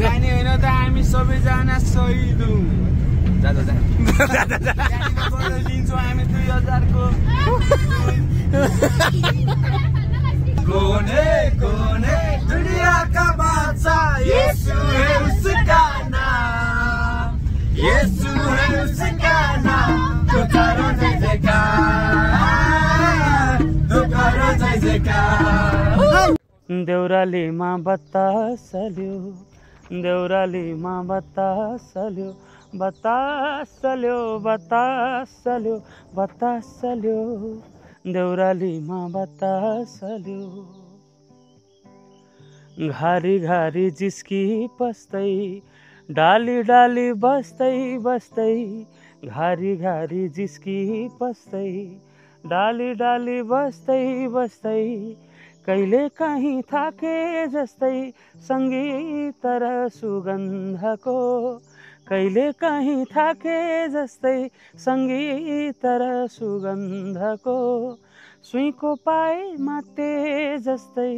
जाने होइन त हामी सबैजना शहीद हौँ लिन्छौँ हामी 2000 को कोने दुनिया का बादशाह यीशु है उसका नाम यीशु है उसका नाम तो करो जय जयकार तो करो जय जयकार देउरालीमा बतासल्यो देउरालीमा बतासल्यो बतासल्यो बतासल्यो बतासल्यो देउरालीमा बतासल्यो घारी घारी जिस्की बस्दै डाली डाली बस्दै बस्दै घारी घारी जिस्की बस्दै डाली डाली बस्दै बस्दै कहिले काहीँ थाके जस्तै सङ्गीत र सुगन्धको कहिले काहीँ थाके जस्तै सङ्गीत र सुगन्धको सुईको पाए माते जस्तै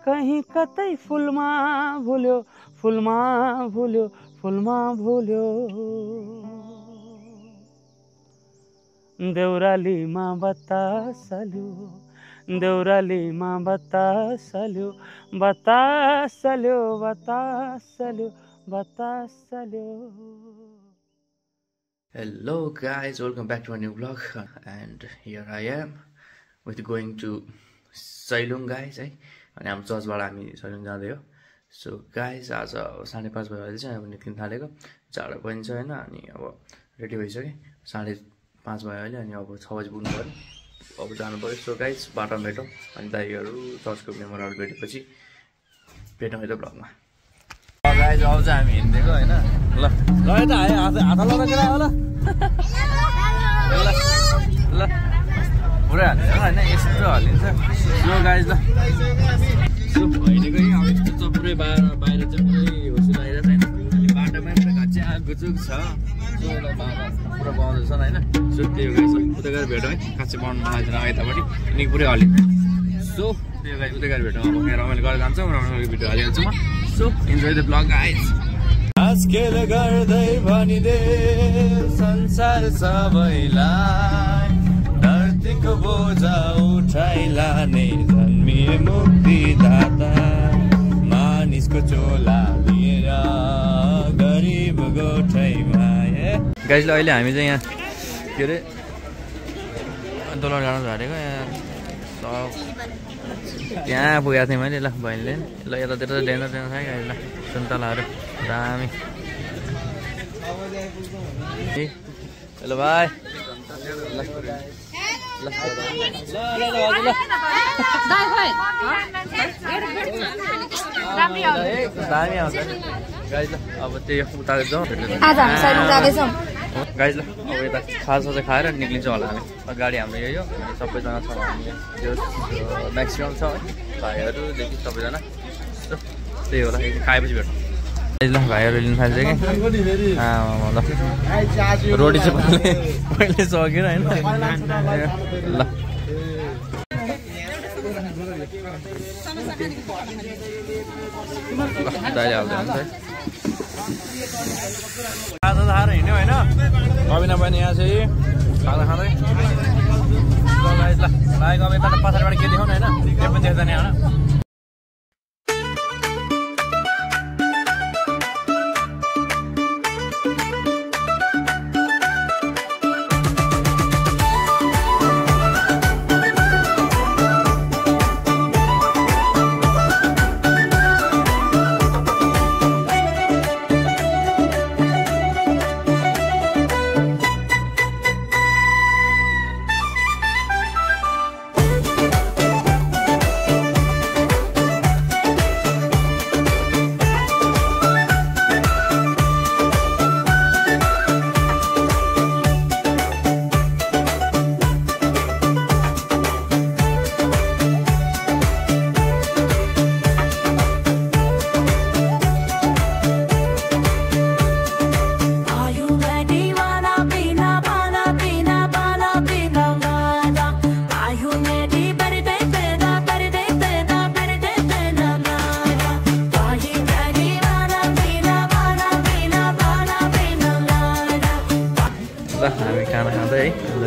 कहीँ कतै फुलमा भुल्यो फुलमा भुल्यो फुलमा भुल्यो देउरालीमा बतासल्यो देउरालीमा बतासल्यो बतासल्यो बतासल्यो बतासल्यो Hello guys, welcome back to a new vlog and here I am with going to Sailung guys है अनि हाम्रो चर्चबाट हामी सैलुङ जाँदै हो सो गाइज आज 5:30 बजे चाहिँ अब निक्लिन थालेको जाडो पनि छ हैन अनि अब रेडी भइसके 5:30 भयो अहिले अनि अब 6 बजे पुग्नु पर्यो अब जानु पर्यो सो गाइज बाटोमा भेटौँ अनि दाइहरू चर्चको मेम्बरहरू भेटेपछि भेटौँ है त भ्लगमा गाइज अब चाहिँ हामी हिँड्दैको हैन ल ल त हात लगाएर ल ल पुरै हालिन्छ हैन यस्तो हालिन्छ सो गाइज ल सो हिँडेको अब यस्तो पुरै बाहिर चाहिँ पुरै होसु लागिरहेछ हैन अनि बाटोमा पुरै घाँचे गुचुक छ सो ल बाबा पुरा बगाउँदैछ हैन सो त्यही हो गाइज उता गएर भेटौँ है काँचे बगाउनु नलागिन्छ यतापट्टि अनि पुरै हलिन्छ सो त्यही हो गाइज उता गएर भेटौँ अब यहाँ रमाइलो गरेर जान्छौँ रमाइलो भिडियो हालिहाल्छु म so enjoy the blog guys आजकल गर्दै भनिदे संसार सबैलाई धरतीको बोझा उठाइ लाने जन्मिए मुक्तिदाता मानिसको चोला लिएर गरिब गोठैमा गाइजले अहिले हामी चाहिँ यहाँ के अरे दोलर जानु झारेको यहाँ पुगेको थिएँ मैले ल बहिनीले ल यतातिर डेन्जर छ है ल सुन्तलाहरू दामी हेलो भाइ दामी आउँछ गाइज ल अब त्यही उता जाउँ गाइज ल अब यता खाजा चाहिँ खाएर निक्लिन्छौँ होला हामी गाडी हाम्रो यही हो सबैजना छ हामी त्यो म्याक्सिमम् छ है भाइहरूदेखि सबैजना त्यही होला खाएपछि भेटौँ ल भाइहरू लिनु थाल्छ कि ल रोटी चाहिँ पहिले सकेर होइन ल दाइले हाल्दै हुन्छ है खाजा खाएर हिँड्यो होइन कविना पनि यहाँ चाहिँ खाजा खाँदै ल लागेको अब यता पछाडिबाट के देखाउनु होइन त्यो पनि देख्दैन होइन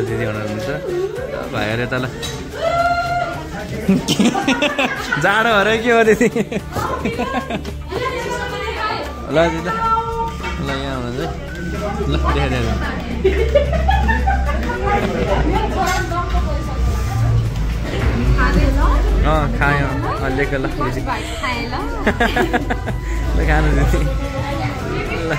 दिदी हुनुहुन्छ भाइहरू यता ल जाडो भएर के हो दिदी ल दिदी ल यहाँ हुनुहुन्छ ल देखाइदिएर खायो लिएको ल खानु दिदी ल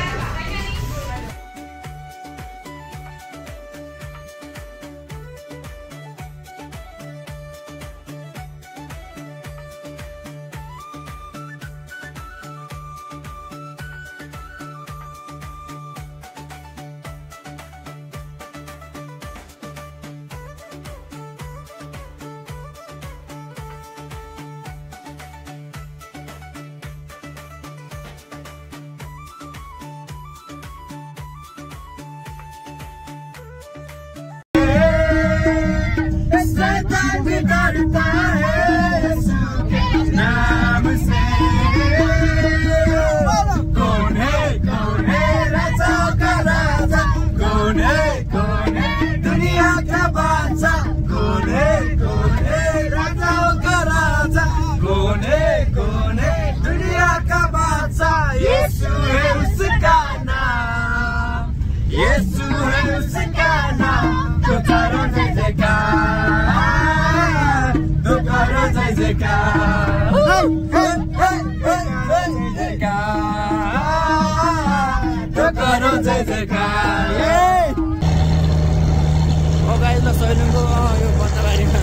ल सैलुङको यो बच्चाबारीमा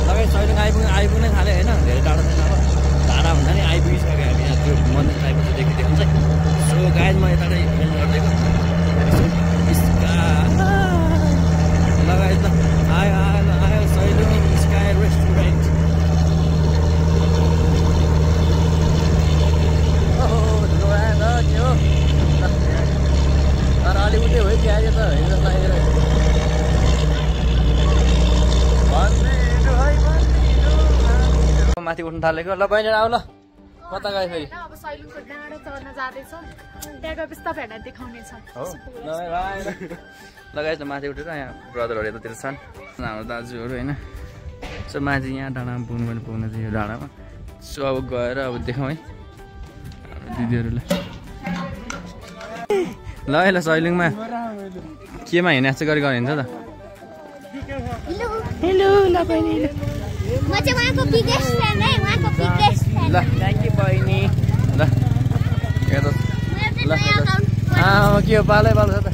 तपाईँ सैलुङ आइपुग्नै थाल्यो होइन धेरै टाढो छैन अब धारा हुँदा नि आइपुगिसक्यो हामी यहाँ त्यो मन्दिर टाइपको देखिदिएको हुन्छ सो गाइज म यता हेर्नु गरिदिएको लगाएछ आयो सैलुङ स्काई रेस्टुरेन्ट के हो तर अलि उतै हो कि अहिले त माथि उठ्नु थालेको ल बहिनी आऊ ल कता गयो फेरि अब सैलुङको डाँडो चढ्न जाँदैछ त्यहाँ गएपछि तपाईँहरूलाई देखाउने छ लगाएछ माथि उठेर यहाँ ब्रदरहरू यतातिर छन् हाम्रो दाजुहरू होइन सो माथि यहाँ डाँडामा पुग्नु चाहिँ यो डाँडामा सो अब गएर अब देखाउँ है हाम्रो दिदीहरूलाई ल है ल सैलुङमा केमा हिँड्ने जस्तो गरी हिँड्छ त हेलो ल बहिनी म चाहिँ उहाँको बिगेस्ट फ्यान है उहाँको बिगेस्ट फ्यान ल थ्याङ्क यू बहिनी ल हेर्नु ल के हो पालै छ त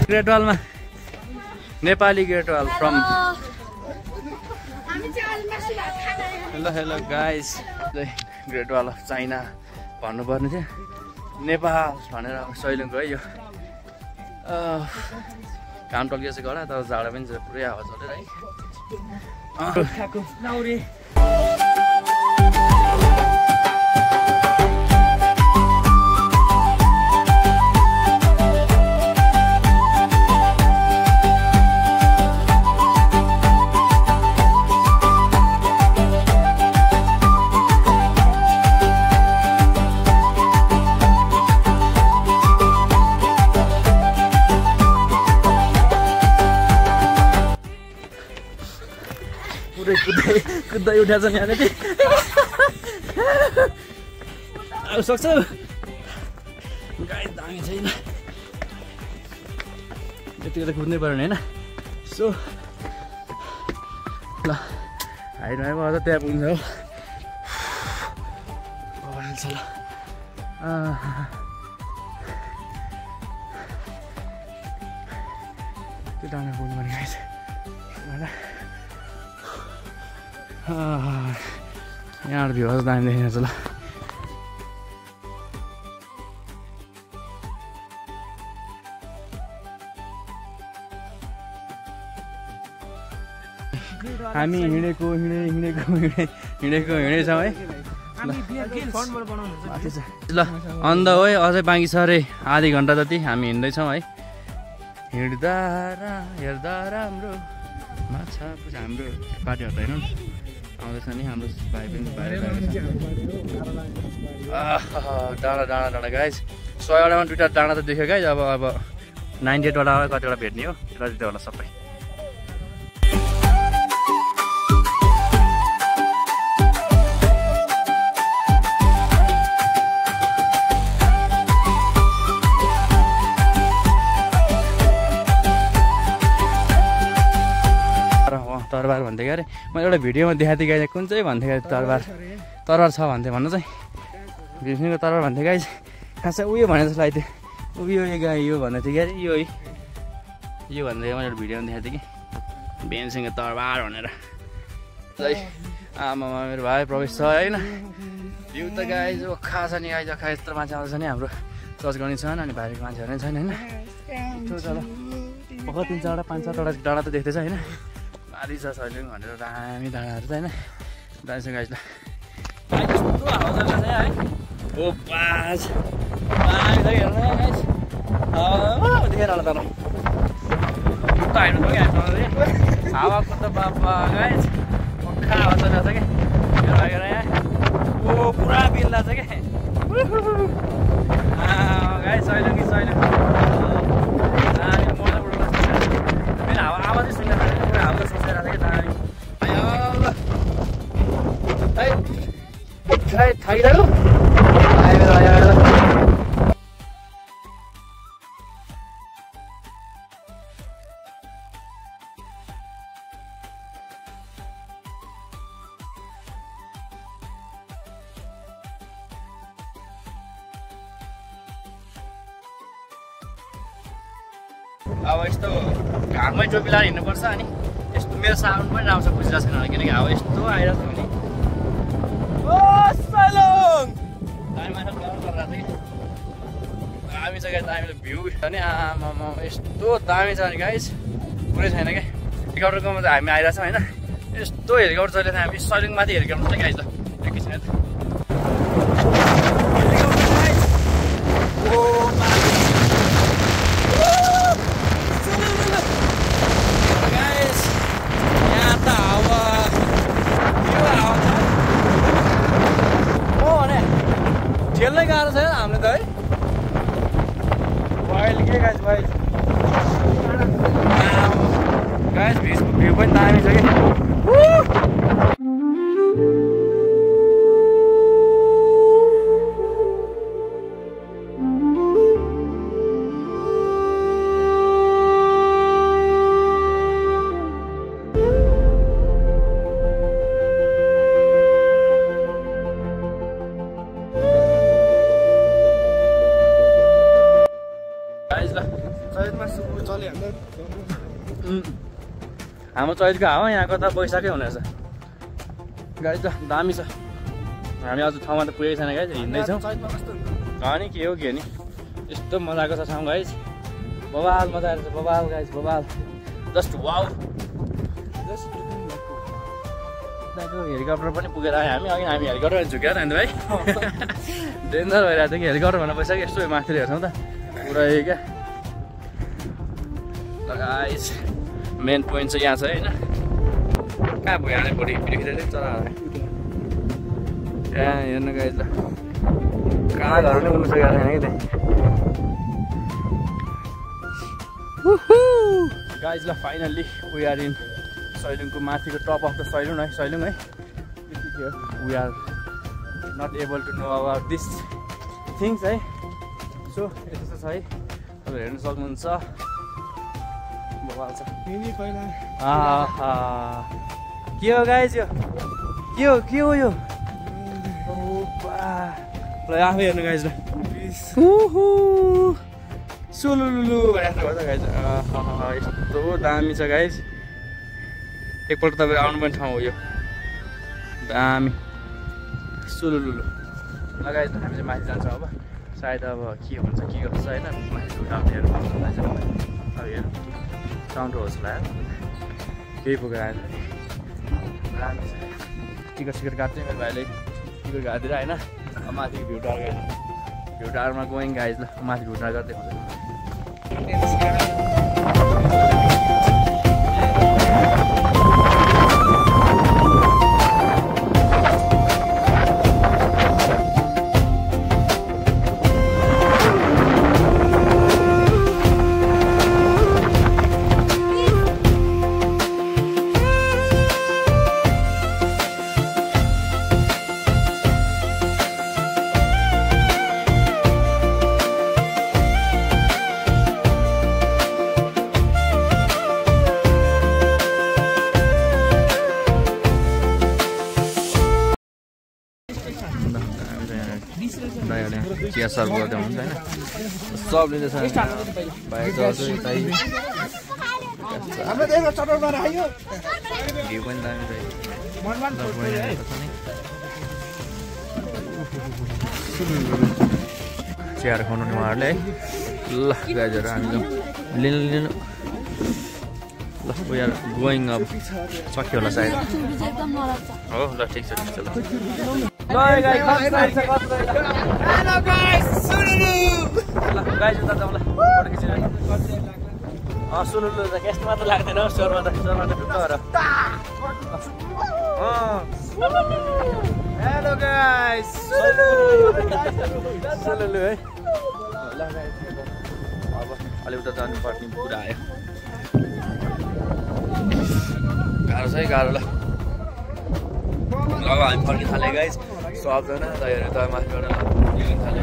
ग्रेट वालमा नेपाली great wall from hello hello guys great wall of China भन्नुपर्ने थियो नेपाल भनेर सैलुङको है यो काम टल्किएछ गरा तर जाडो पनि छ पुरै हावा चलेर है कुद्दै उठाएको छ यहाँनिर अब सक्छ गाई दामी छैन यतिको त कुद्नै पऱ्यो होइन सो ल आइरहेको अझ त्यहाँ पुग्छ हो छ ल त्यो डाँडा पुग्नु पर्ने गाई यहाँ भ्यू दामी देखिरहेको छ ल हामी हिँडेको हिँडेछौँ है ल अन्त हो अझै बाँकी छ अरे आधी घन्टा जति हामी हिँड्दैछौँ है हिँड्दा हेर्दा राम्रो माछा हाम्रो पार्टीहरू होइन आउँदैछ नि हाम्रो भाइ पनि बाहिर डाँडा गाइज 100वटामा 2टा डाँडा त देख्यो गाइज अब 98वटा कतिवटा भेट्ने हो रजितवटा सबै तरबार भन्दै क्या अरे मैले एउटा भिडियोमा देखाएको थिएँ गाइज कुन चाहिँ भन्थेँ गाइज तरबार छ भन्थेँ भन्नु चाहिँ भीमसिंहको तरबार भन्थेँ गाइज खासै उयो भने जस्तो लाग्थ्यो उयो गाई यो भन्दै थियो क्या यो भन्दै मैले एउटा भिडियोमा देखाएको थिएँ कि भीमसिंहको तरबार भनेर आमामा मेरो भाइ प्रवेश छ होइन भ्यू त गाइज ओखा छ नि गाइज ओखा यत्रो मान्छे आउँछ नि हाम्रो सर्च गर्ने छन् अनि बाहिरको मान्छेहरू नै छैन होइन बहुत 3-4 5-7 डाँडा त देख्दैछ होइन भारी छ सैलुङ भनेर दामी डाँडाहरू त होइन दामी छ गाइज ल कस्तो हावा चलिरहेछ है ओ पाँच दामी छ हेर्नु गाइज देखेर होला तर त हेर्नु त हावाको त बाबा गाइज पक्का हावा चलिरहेछ क्या हेर यहाँ ओ पुरा बिल्ला छ क्या गाइज सैलुङ कि सैलुङ मेरो आवाजै सुन्न पुरा हावा सोचिरहेको छ कि थाकिरहेको अब यस्तो घाममै टोपी लाएर हिँड्नुपर्छ अनि यस्तो मेरो साउन्ड पनि राम्रो बुझिरहेको छैन किनकि हावा यस्तो आइरहेको छ भने ओ सैलुङ दामी मान्छे गरम गरिरहेको छ कि दामी छ गाइस दामीले भ्यू अनि आमामा यस्तो दामी छ नि गाइस पुरै छैन क्या हेलिकप्टरकोमा त हामी आइरहेको छौँ होइन यस्तो हेलिकप्टर चलेको हामी सैलुङमाथि हेलिकप्टर छ गाइस ल एकैछिन खेल्नै गाह्रो छ हामीले त है वाइल्ड के गाइस वाइल्ड गाइस भ्यू पनि दामी छ कि हाम्रो चैतको हावा यहाँको त बैशाखै हुने रहेछ गाडी त दामी छ हामी अझ ठाउँमा त पुगेको छैन गाइज हिँड्दैछौँ अनि के हो के नि यस्तो मजाको छ ठाउँ गाइज बबाल मजा आएर बबाल गाइज बबाल जस्ट वाउ हेलिकप्टर पनि पुगेर आयो हामी अघि हामी हेलिकप्टर झुकेर जान्थ्यौँ है डेन्जर भइरहेको थियो कि हेलिकप्टर भनेर पैसा यस्तो माथि हेर्छौँ त पुरै क्या गाइज मेन पोइन्ट चाहिँ यहाँ छ होइन कहाँ भयो यहाँ भोलि भिडियो खिचेर चला त्यहाँ हेर्नु गाइज ल कहाँ घर पनि उड्नु सकेको छैन कि त्यहाँ गाइज ल फाइनल्ली वी आर इन सैलुङको माथिको टप अफ द सैलुङ है we are not able to know about this things है सो यस्तो छ है तपाईँहरू हेर्नु सक्नुहुन्छ के हो गाइस यो के हो यो ल आफै हेर्नु गाइस ल सुलुलुलु भनेको छ गाइस यस्तो दामी छ गाइस एकपल्ट तपाईँ आउनु पनि ठाउँ हो यो दामी सुलुलुलु ल गाइस हामी चाहिँ माथि जान्छौँ अब सायद अब के हुन्छ के गर्छ होइन माथि उठाउनेहरू अब हेर्नु साउन्ड होस् होला केही पुगेर आएर टिकट सिकट काट्दै मेरो भाइले टिकट काटिदिएर होइन माथिको भ्यू टावरमा गोइङ गाइज ल माथि भ्यू टावर गर्दै हुन्छ त नयाँ चिया सर्भ गर्दै हुन्छ होइन सब लिँदैछ भाइ घिउ पनि दामी चियाहरू खुवाउनु नि उहाँहरूले है ल गाइजहरू हामी लिनु ल वी आर गोइङ अब सक्यो होला सायद हो ल ठिक छ ल हेलो गाइस उता जाउँ ल फोटो खिचेर सुनुलु त गेस्टमा त लाग्दैन स्वरमा त टुक्क भएर हेलो गाइस सुनुलु है ल गाइस अब अलि उता जानुपर्ने कुरा आयो गाह्रो छ है गाह्रो ल अब हामी फर्किन थाल्यो गाइस सबजना दाइहरू त माथिबाट लिन थाल्यो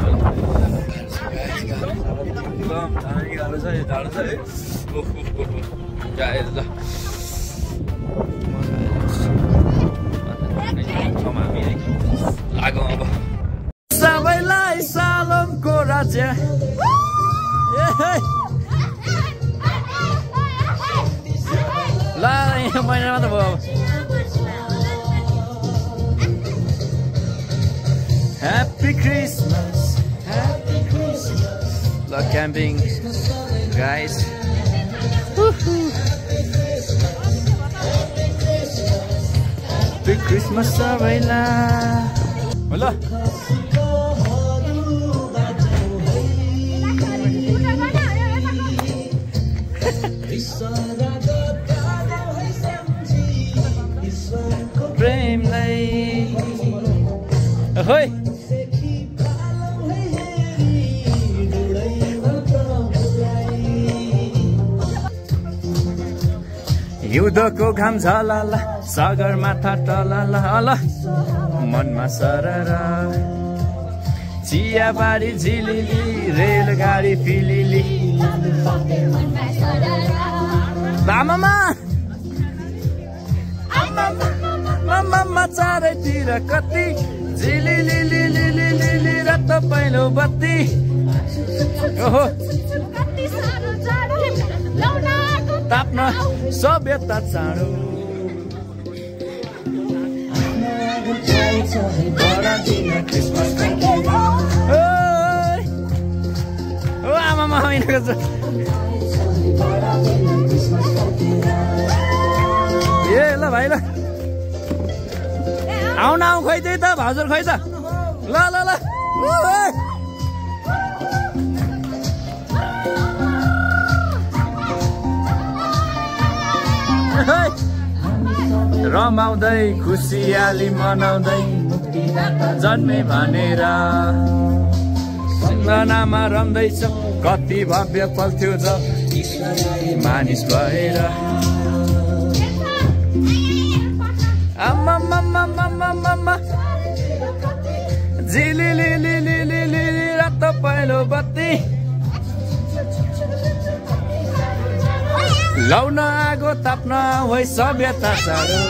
गाह्रो छ है गाइस ल लागौँ अब सबैलाई सालमको राज्य ल यहाँ महिनामा त भयो Happy Christmas ल क्याम्पिङ guys Happy Christmas सबैलाई ल प्रेमलाई होय युद्धको घाम झलला सागर माथा टलला मनमा सरर चियाबारी झिलिली रेलगाडी फिलिली आमामा आमामा चारैतिर कति झिलिली रात पहिलो बत्ती ओहो ताप्न सभ्यता चाँडो आमामा यिनीहरूको छ ए ल भाइ ल आउन आऊ खोइ त्यही त भाउजूर खोइ त ल ल ल रमाउँदै खुसियाली मनाउँदै जन्मे भनेर सिंहनामा रम्दैछ कति भव्य पल थियो ज मानिस भएर आम्मा झिलिलिलिलिलिलि रात पहिलो बत्ती लाउन आगो ताप्न होइ सभ्यता चाँडो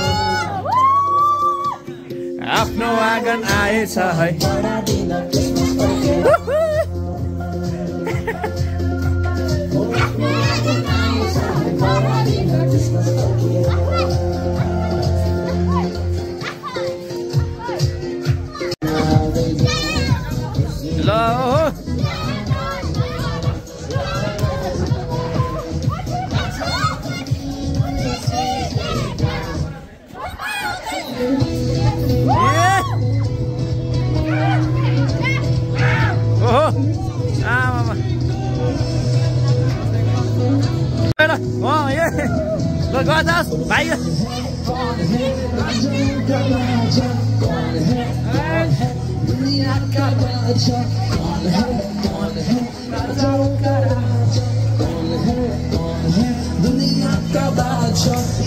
आफ्नो आँगन आएछ है ल ल गजास भाइ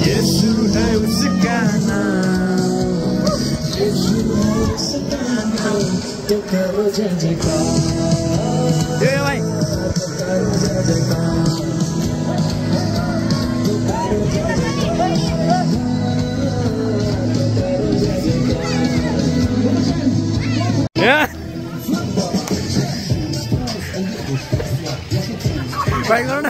यसु है उसका नाम यसु है उसका नाम तो करो जय जयकार ए भाइ ट्राई गरौँ न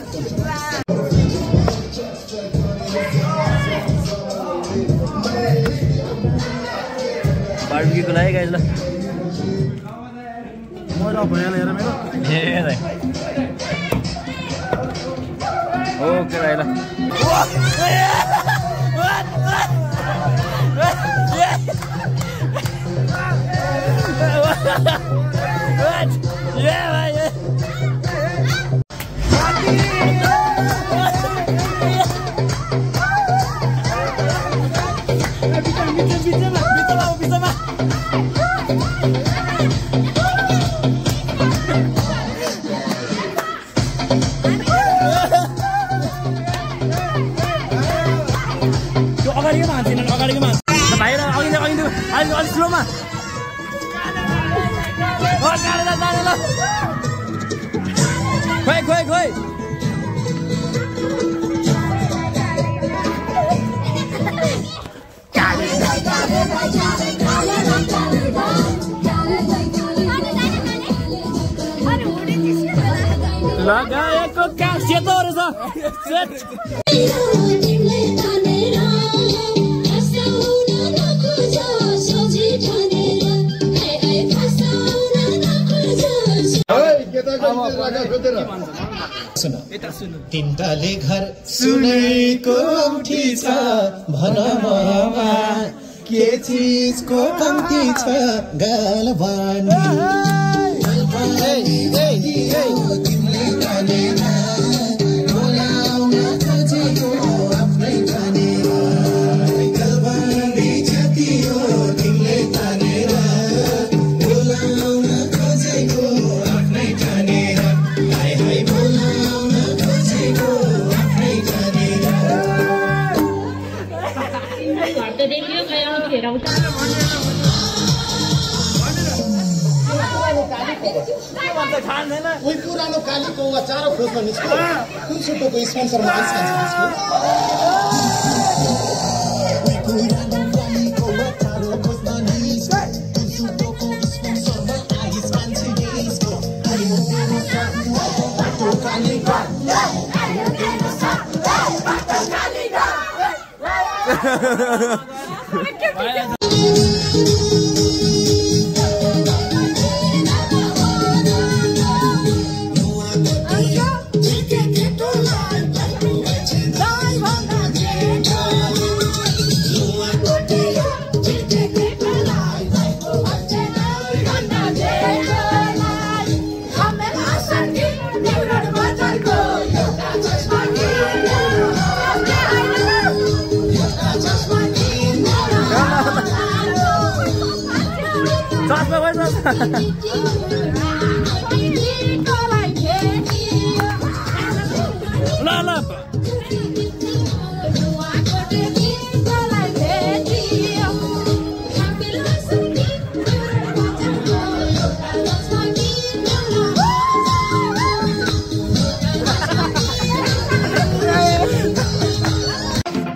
बार्बिक्यूको लागि गाइज ल ओके भाइ ल अलिक स्लोमा खोइ खोइ खोइ लगाएको कहाँ सेतो रहेछ तिनटाले घर सुनेको उठी छ भन मामा के चिजको कम्ती छ गालबानी तिमीले तानेर बोलाउन खोजेको आफ्नै तानेर गालबानी जति हो तिमीले तानेर बोलाउन खोजेको आफ्नै तानेर हाय हाय बोलाउन खोजेको आफ्नै तानेर उही पुरानो कालीको चारो खोज्न निस्क्यो कुन सुटोको स्पोन्सरमा आइस खान्छ उही पुरानो कालीको चारो खोज्न निस्क्यो कुन सुटोको स्पोन्सरमा आइस खान्छ निस्क्यो आइयो तेरो साथ बाटो कालीको आइयो तेरो साथ बाटो कालीको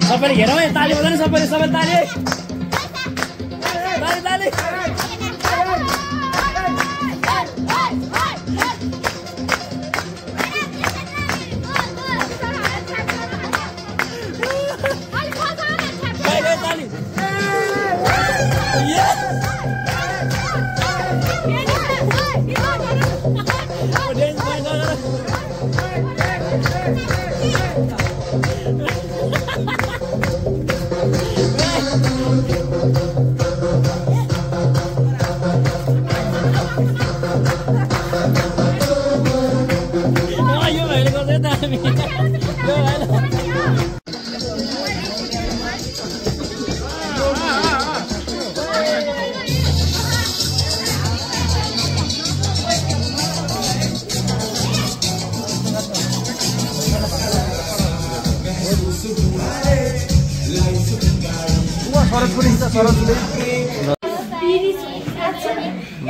सबैले हेरौँ है ताली बजाउनु सबैले सबै ताली ताली ताली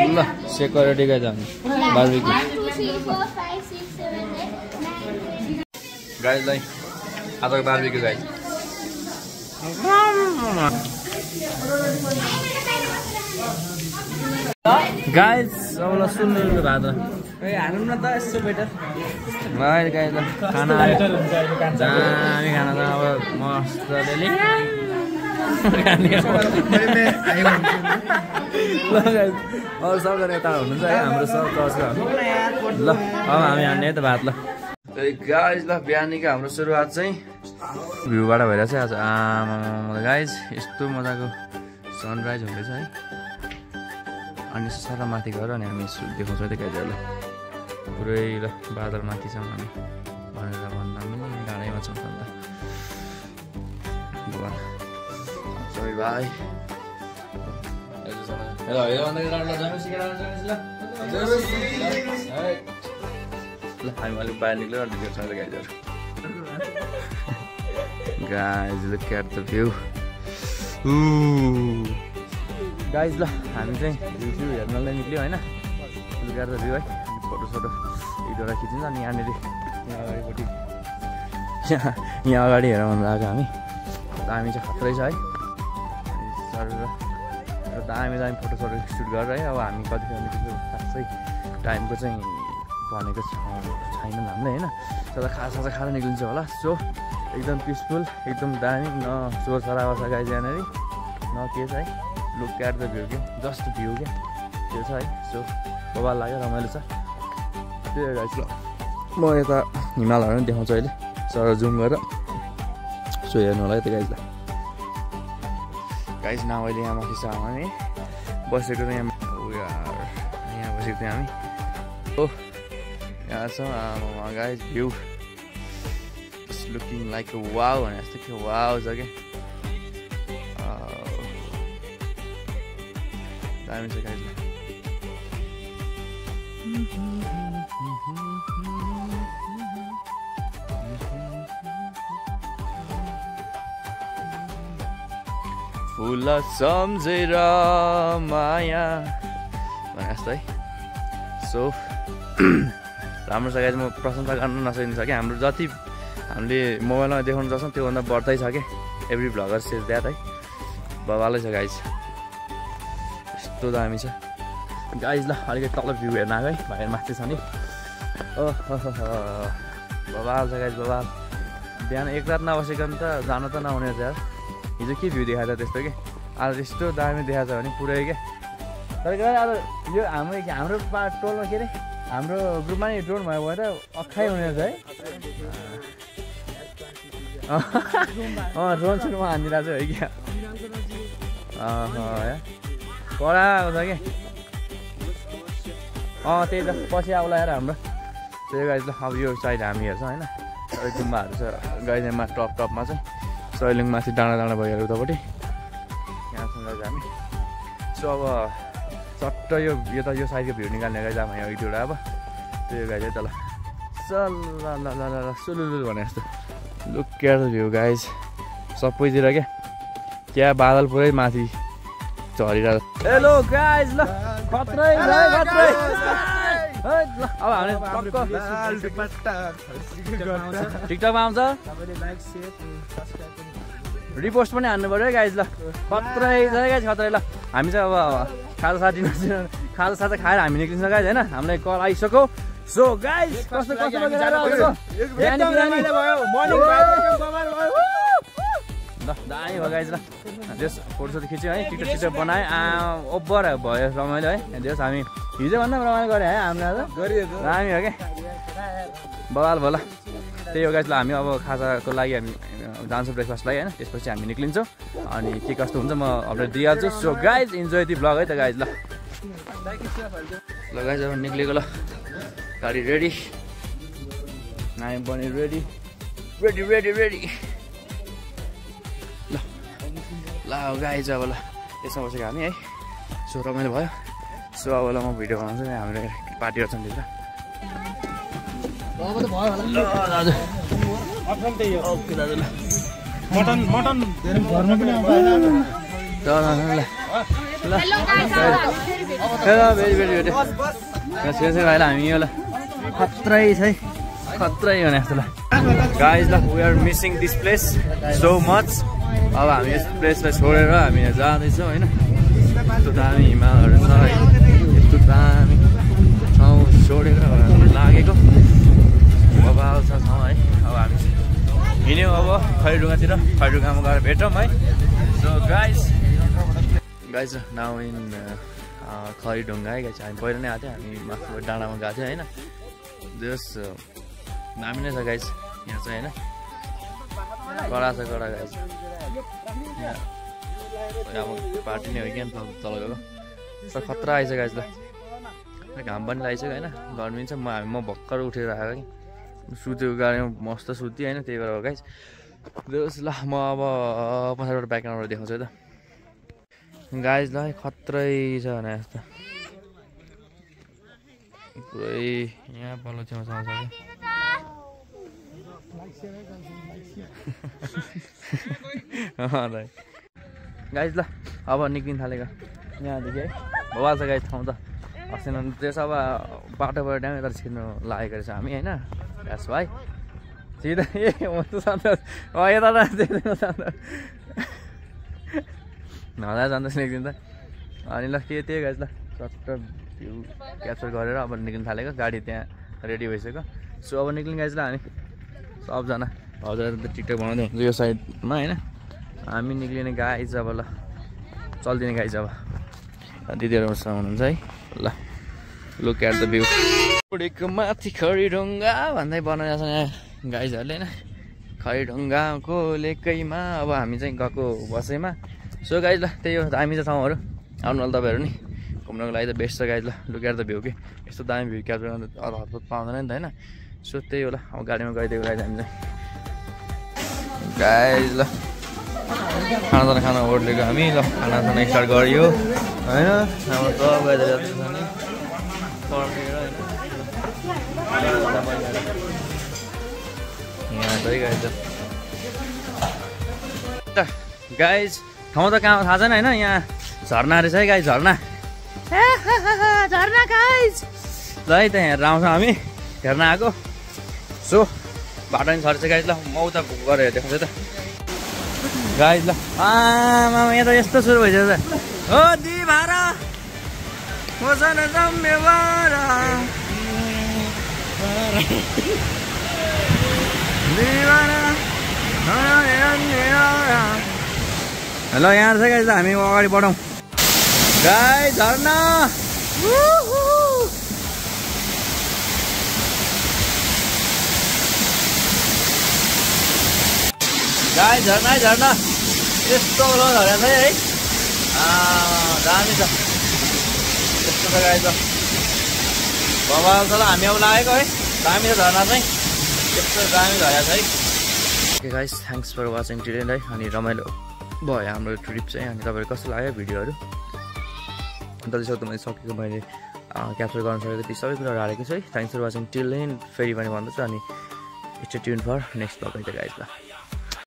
ल सेक्युरिटी गाइज हामी बार्बिक्यू गाइजलाई आजको बार्बिक्यू गाइज गाइस अब ल सुन्नु भात हाल्नु न त यसो बेटर गाइस गाइस ल खाना दामी खाना छ अब मस्तले ल गाइस अरू सबजना यता हुनुहुन्छ है हाम्रो सब चर्चको ल अब हामी हान्ने त भात ल गाइस ल बिहानीको हाम्रो सुरुवात चाहिँ भ्यूबाट भइरहेछ आज आमा गाइस यस्तो मजाको सनराइज हुँदैछ है अनि सर माथि गएर अनि हामी देखाउँछौँ त्यो गाइजहरूलाई पुरै ल बादल माथि छौँ हामी भनेर भन्दा पनि डाँडैमा छौँ अन्त सबै भाइ ल हामी अलिक बाहिर निक्ल्यो अनि देख्छौँ त गाइजहरू guys look at the view guys ल हामी चाहिँ भ्यू हेर्नलाई निक्ल्यो होइन लुक एट द भ्यू है अनि फोटोसोटो एक दुईवटा खिचिन्छ अनि यहाँनिर यहाँ अगाडिपट्टि यहाँ अगाडि हेरौँ भनेर आएको हामी दामी चाहिँ खत्रै छ है सर दामी दामी फोटोसोटो सुट गरेर है अब हामी कतिखेर निक्ल्यो खासै टाइमको चाहिँ भनेको छैन हामीले होइन तर खासा चाहिँ खाएर निक्लिन्छ होला सो एकदम पिसफुल एकदम दामी न चोर सरावा छ गाइज यहाँनिर न के छ है लुक एट द भ्यू क्या जस्ट भ्यू क्या त्यो छ है सो बबाल लाग्यो रमाइलो छ त्यही गाइज ल म यता हिमालहरू पनि देखाउँछु अहिले सर जुम गरेर सो हेर्नु होला है त्यो गाइज ल गाइज न अहिले यहाँ माथि छ हामी बसेको चाहिँ यहाँ बसेको थियौँ हामी हो यहाँ छ guys view looking like wow भने जस्तो के वाउ छ क्या दामी छ गाइज फुल सम्झेर माया भने जस्तो है सो राम्रो छ गाइज म प्रशंसा गर्न नसकिन्छ कि हाम्रो जति हामीले मोबाइलमा देखाउनु सक्छौँ त्योभन्दा बढ्दै छ क्या एभ्री भ्लगर सेज द्याट है बबालै छ गाइज यस्तो दामी छ गाइज ल अलिकति तल भ्यू हेर्न आएको है भाइ माथि छ नि बबाल छ गाइज बबाल बिहान एक रात नबसेको त जान त नहुने छ यार हिजो के भ्यू देखाएको छ त्यस्तो कि आज यस्तो दामी देखाएको छ भने पुरै क्या तर आज यो हाम्रो टोलमा के अरे हाम्रो ग्रुपमा नि ड्रोन भयो भने त अख्खै हुने रहेछ है ड्रोन सुनमा हानिदिरहेको छ है क्या कडा आएको छ क्या त्यही त पछि आउला हेर हाम्रो त्यही गाइज ल अब यो साइड हामी हेर्छौँ होइन सबै गुम्बाहरू छ गाइजमा टपमा चाहिँ सैलिङ माथि डाँडा भइहाल्यो उतापट्टि यहाँसँग गाइज हामी सो अब चट्ट यो त यो साइडको भ्यू निकाल्ने गाइज अब यहाँ एक दुईवटा अब त्यही गाइज है त ल सुलुलु भने जस्तो look at the view guys सबैतिर क्या बादल पुरै माथि झरिरहेको हेलो गाइज ल खत्रै अब हामीले टिकटकमा आउँछ रिपोस्ट पनि हान्नु पऱ्यो है गाइज ल खत्रै छ गाइज खत्रै ल हामी चाहिँ अब खाजा साथ खाएर हामी निक्लिन्छ गाइज होइन हामीलाई कल आइसक्यो सो गाइज कस्तो ल दामी भयो गाइज ल त्यस फोटोसोटो खिच्यो है टिकटक बनायो ओभर भयो रमाइलो है त्यस हामी हिजोभन्दा पनि रमाइलो गऱ्यो है हामीले दामी हो क्या बवाल भयो ल त्यही हो गाइज ल हामी अब खाजाको लागि हामी जान्छौँ ब्रेकफास्ट लागि होइन त्यसपछि हामी निक्लिन्छौँ अनि के कस्तो हुन्छ म अपडेट दिइहाल्छु so guys enjoy the blog है त गाइज ल गाइज अब निक्लेको ल गाडी रेडी हामी पनि रेडी ल गाइज अब ल यसमा बसेको हामी है सो रमाइलो भयो सो अब ल म भिडियो बनाउँछु हाम्रो पार्टीहरू छन् भित्र दाजु ओके दाजु ल मटन घरमा पनि भाइलाई हामी यो ल खत्रै छ है खत्रै भने जस्तो ल गाइज ल we are missing this place so much अब हामी यस प्लेसलाई छोडेर हामी यहाँ जाँदैछौँ होइन यस्तो दामी हिमालहरू छ है खैरढुङ्गामा गएर भेटौँ है। सो गाइस नाउ इन खैरढुङ्गा है गाइस। हामी पहिला नै आएको थियो, हामी माथि डाँडामा गएको थियो होइन। जस दामी नै छ गाइस यहाँ चाहिँ होइन। कडा छ कडा गाइस। अब पार्टी नै हो कि तल गएको तर खतरा आइछ गाइस। ल घाम पनि लागिसक्यो होइन, गर्मी छ। म भर्खर उठेर आएको कि सुतेको गाडीमा मस्त सुतेँ होइन, त्यही भएर हो गाइस। ल म अब पछाडिबाट ब्याकग्राउन्डबाट देखाउँछु है त गाइस। ल खत्रै छ भने यस्तो पुरै यहाँ पल्लो छेउमा छ गाइस। ल अब निक्लिन थालेको यहाँदेखि है। भइहाल छ गाइस ठाउँ त अस्ति त्यस अब बाटोबाट ड्याङ यता छिर्नु लागेको रहेछ हामी होइन। यस भाइ सिधा ए हुन्छ सन्तोष यता नला जाँदैछ एकदिन त। अनि ल के त्यही गाइस। ल चट्ट भ्यू क्याप्चर गरेर अब निक्लिन थालेको, गाडी त्यहाँ रेडी भइसक्यो। सो अब निक्लिन गाइस। ल हामी सबजना हजुर टिकटक बनाउँदै हुन्छ यो साइडमा होइन। हामी निक्लिने गाइस अब। ल चल्दिने गाइस अब। दिदीहरूसँग हुनुहुन्छ है। ल लुक एट द भ्यू। उडेको माथि खैरढुङ्गा भन्दै बनाइरहेको छ यहाँ गाइजहरूले होइन। खैरढुङ्गाको लेकैमा अब हामी चाहिँ गएको बसैमा। सो गाइज ल त्यही हो दामी छ ठाउँहरू, आउनु होला तपाईँहरू नि घुम्नको लागि त बेस्ट छ गाइज। ल लुक एट द भ्यू कि यस्तो दामी भ्यू क्याप्चर गर्नु हतपत पाउँदैन नि त होइन। सो त्यही होला अब गाडीमा गइदिएको गाइज हामी चाहिँ गाइज। ल खानासाना खाना ओर्लेको हामी। ल खानासाना स्टार्ट गरियो होइन। हाम्रो सब गइदिएर पर्खेर होइन यहाँ चाहिँ गाइज ठाउँ त कहाँ थाहा छैन होइन। यहाँ झर्ना रहेछ है गाइज, झर्ना झर्ना गाइज। ल है त हेरेर आउँछौँ हामी, हेर्न आएको। सो बाटो पनि छरेछ गाइज। ल म उता गरेर देखाउँछु त गाइज। ल आमा यहाँ त यस्तो सुरु भइसक्यो त हो दिभारा मसँग जम्मेवारा ल यहाँ छ गाइज। हामी अगाडि बढौँ गाइज। झर्ना गाइज झर्ना झर्ना यस्तो झरेको छ है। दामी छ यस्तो छ गाइज। बबाल छ। ल हामी अब लागेको है। दामी छ झर्ना चाहिँ यस्तो दामी झरेको छ है। Okay guys thanks for watching today है। अनि रमाइलो भयो हाम्रो ट्रिप चाहिँ। अनि तपाईँहरू कस्तो लाग्यो भिडियोहरू जतिसक्दो मैले सकेको मैले क्याप्चर गर्न सकेको ती सबै कुराहरू हालेको छु है। Thanks for watching till then फेरि पनि भन्दैछु। अनि stay tune for next vlog है त गाइज। ल